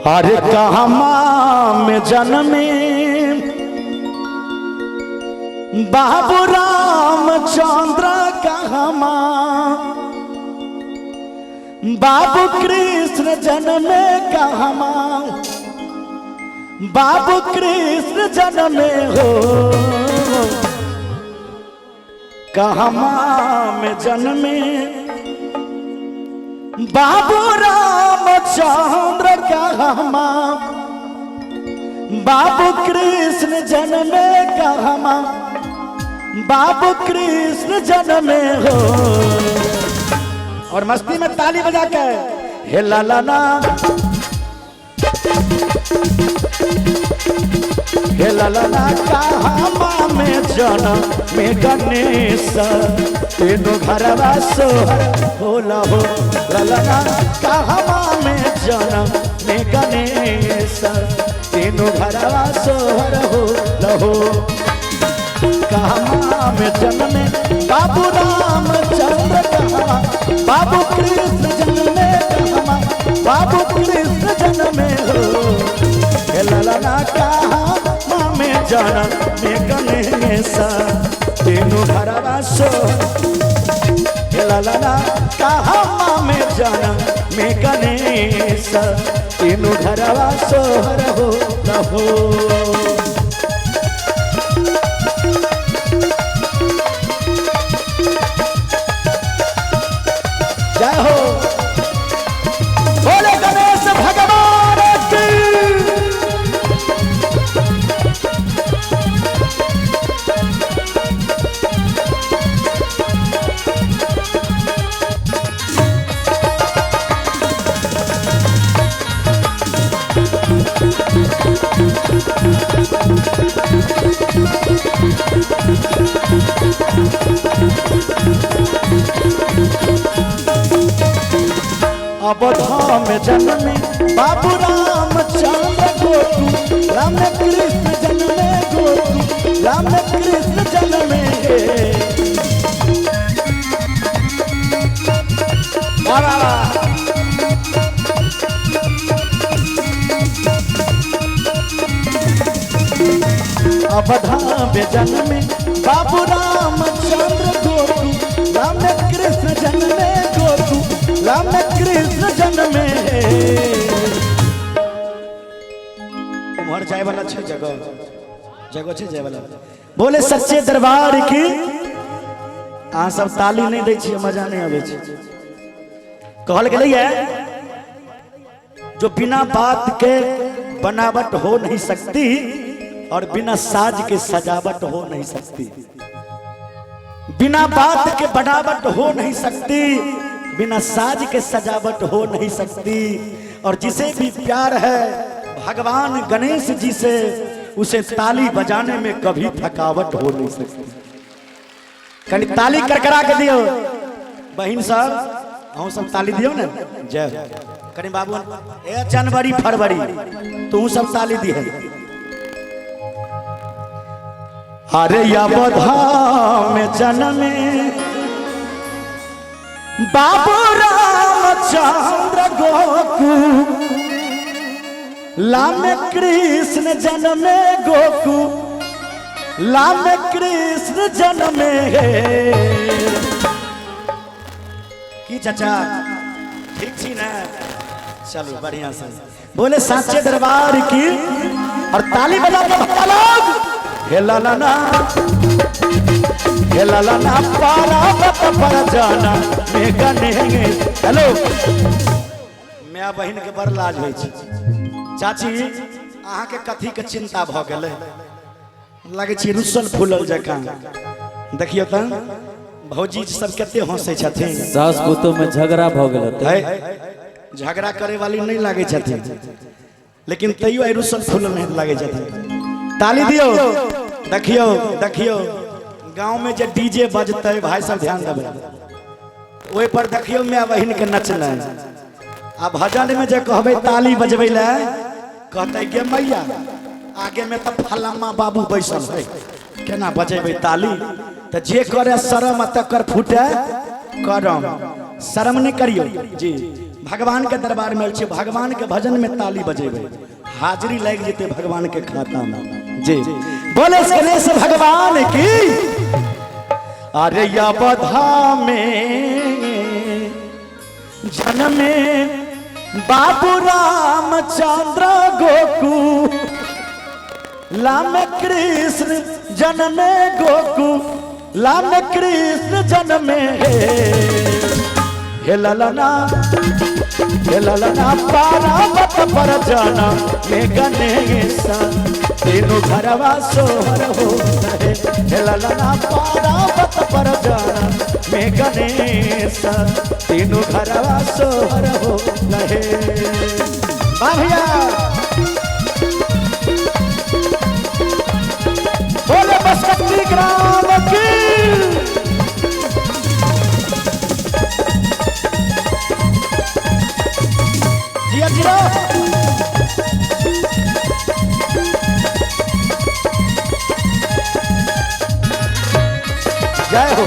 अरे कहमा में जन्मे बाबू रामचंद्र, कहमा बाबू कृष्ण जन्मे, कहमा बाबू कृष्ण जन्मे हो, कहमा में जन्मे बाबू रामचंद्र, कहमा बाबू कृष्ण जन्मे, कहमा बाबू कृष्ण जन्मे हो। और मस्ती में ताली बजा के हे ला ला ला, हे ला ला ला, कहमा में जन्म में गणेश, तीनों घरवा सोहर होला हो। ला ला ला, कहमा में जन्म में गणेश, तीनों घरवा सोहर हो लहो। कहमा में जन्मे बाबू रामचंद्र, कहमा बाबू कृष्ण जन्मे, कहमा बाबू कृष्ण जन्मे हो। हे ललना, कहमा में जन्मे गणेश, तीनों घरवा सो। हे ललना, कहमा में जन्मे गणेश, तीनों घरवा सोहर हो लहो। जय हो, बोले गणेश भगवान की। अवधा में जन्मे बाबू रामचंद्र गोकु, राम कृष्ण जन्मे गोकु, राम कृष्ण जन्मे हे। वाह वाह वाह। अवधा में जन्मे बाबू रामचंद्र गोकु, राम कृष्ण जन्मे गोकु, राम कृष्ण जन्मे। उम्हर जाए वाला छै, जगह जगह छै जाए वाला। बोले सच्चे दरबार की। अहाँ सब ताली नहीं दै छियै, मजा नहीं आबै छै। कहल गेलैए, जो बिना बात के बनावट हो नहीं सकती और बिना साज के सजावट हो नहीं सकती। बिना बात के बनावट हो नहीं सकती, बिना साज के सजावट हो नहीं सकती। और जिसे भी प्यार है भगवान गणेश जी से, उसे ताली बजाने में कभी थकावट हो नहीं सकती। कनी ताली करकरा के दियो बहिन सब, अहूँ सब ताली दियो ने। जय हो। कनी बाबू, ए जनवरी फरवरी तू सब ताली दिहे। अरे अवधा में जन्मे बाबू रामचंद्र गोकु, लाम कृष्ण जन्मे गोकु, लाम कृष्ण जन्मे हे। की चाचा, ठीक छी ना? चलो बढ़िया से बोले साचे दरबार की। और ताली बजा के भक्ता लोग, हे ला ला ना, हे ला ला ना, पारा मत पर जाना मैं गणेश। हेलो, माय बहिन के बड़ लाज होइ छै। चाची, अहाँके कथी के चिंता भऽ गेलै? लागै छी रुसल फूलल जकाँ। देखियौ तऽ भौजी सब कते हंसै छथिन। सास पुतोह में झगड़ा भऽ गेल हेतै। है, झगड़ा करे वाली नहीं लागै छथिन, लेकिन तैयो आइ रुसल फूलल नहीं लागै छथिन। ताली दियौ। देखियौ देखियौ, गाँव में जे डीजे बजतै, भाई सब ध्यान देबै ओहि पर, देखियौ माय बहिन के नचनाइ। आ भजन में जे कहबै ताली बजबै लए, कहतै गे मैया, आगे में तऽ फलामा बाबू बैसल है, केना बजेबै ताली? तऽ जे करे शरम आ तकर फूटे करम। शरम नहि करियौ जी। भगवान के दरबार में आयल छियै, भगवान के भजन में ताली बजेबै, हाजिरी लागि जेतै भगवान के खाता में। जी बोले गणेश भगवान की। अरे अवधा में जन्मे बाबू रामचंद्र गोकू लाम कृष्ण जन्मे गोकू लाम कृष्ण जन्मे हे ललना हे ललना पारावत पर जाना मे गणेश तीनू घरवा सोहर हो रहे। हे ललना पारावत पर जाना मे गणेश तीनू घरवा सोहर हो रहे। वाह भैया, बोले बसंती ग्राम की। जिया जिया। जय हो।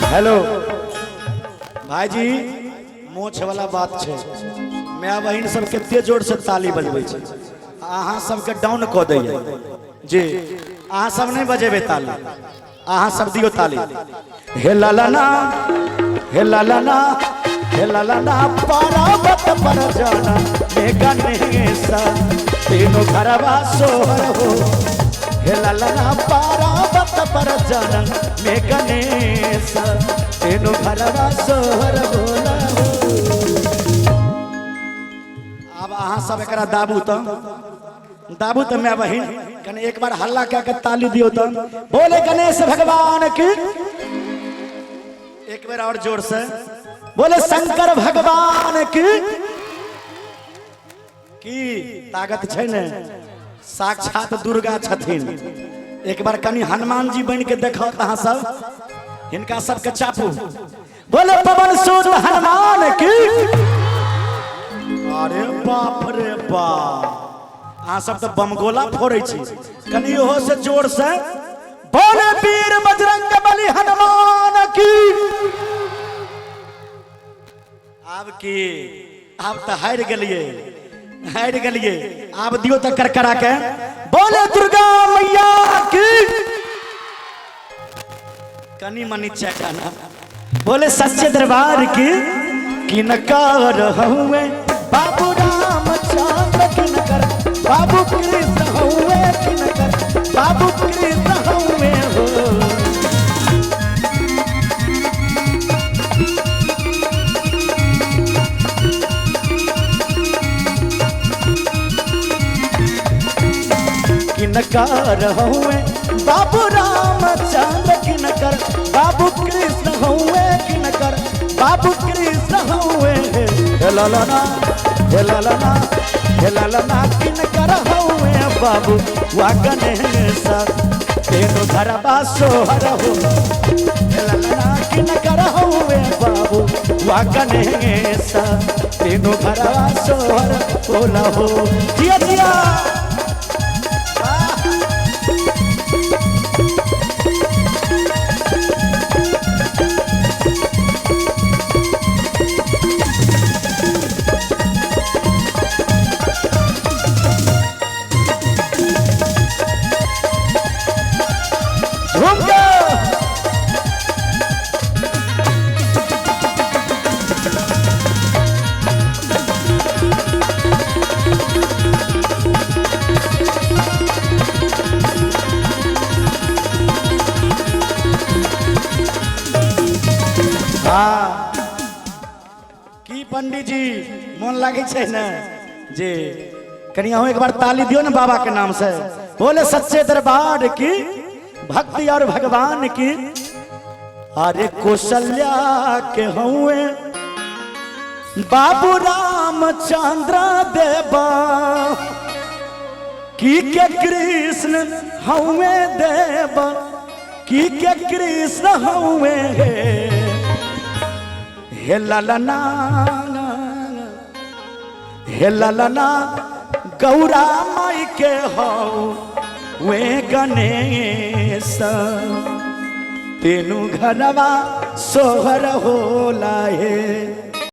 हेलो भाईजी, मोछ वाला बात छै, माय बहिन सब कते जोर से ताली बजबै छै, अहाँ सबके डाउन कऽ दैया। जी अहाँ सब नहीं बजेबै ताली, अहाँ सब दियौ ताली। हे ललना हे ललना हे ललना पारावत पर जाना मे गणेश तीनों घरवा सोहर हो। हे ललना पारावत पर जाना मे गणेश तीनों घरवा सोहर हो। आब अहाँ सब एकरा दाबू तऽ दाबू तऽ माय बहिन कने एक बार हल्ला कए के ताली दियौ तऽ बोले गणेश भगवान की। एक बार और जोर से बोले शंकर भगवान की। की ताकत छै ने, साक्षात दुर्गा छथिन। एक बार कनि हनुमान जी बन के देखो अहाँ सब, हिनका सबके चापू। बोले पवन सुत हनुमान की। अरे बाप रे बाप, अहाँ सब तऽ बमगोला फोड़ै छी, कनि ओहो से जोर से बोले वीर बजरंग बली हनुमान की। आब की, आब तऽ हारि गेलियै, हारि गेलियै। आब दियौ तऽ करकरा के बोले दुर्गा मैया की। कनि मनि चटाना बोले सच्चे दरबार की। किनकर हुए बाबू रामचंद्र किनकर बाबू कृष्ण हुए किनकर बाबू कृष्ण हुए हो। किनकर हुए बाबू रामचंद्र किनकर बाबू कृष्ण हुए किनकर बाबू कृष्ण हुए। हे ललना हे ललना हे ललना किनकर हुए बाबू वा गणेश तीनों घरवा सोहर हो। हे ललना किनकर हुए बाबू वा गणेश तीनों घरवा सोहर होला हो। जिया जिया। की पंडित जी मन लागे छै ने जी, कनि अहूँ एक बार ताली दियो ने बाबा के नाम से। बोले सच्चे दरबार की भक्ति और भगवान की। अरे कौशल्या के हुए बाबू रामचंद्र देवा की के कृष्ण हुए देवा की के कृष्ण हुए। हे ललना हे ललना गौरा माई के हो वे गणेश। तीनू घरवा सोहर होला हे।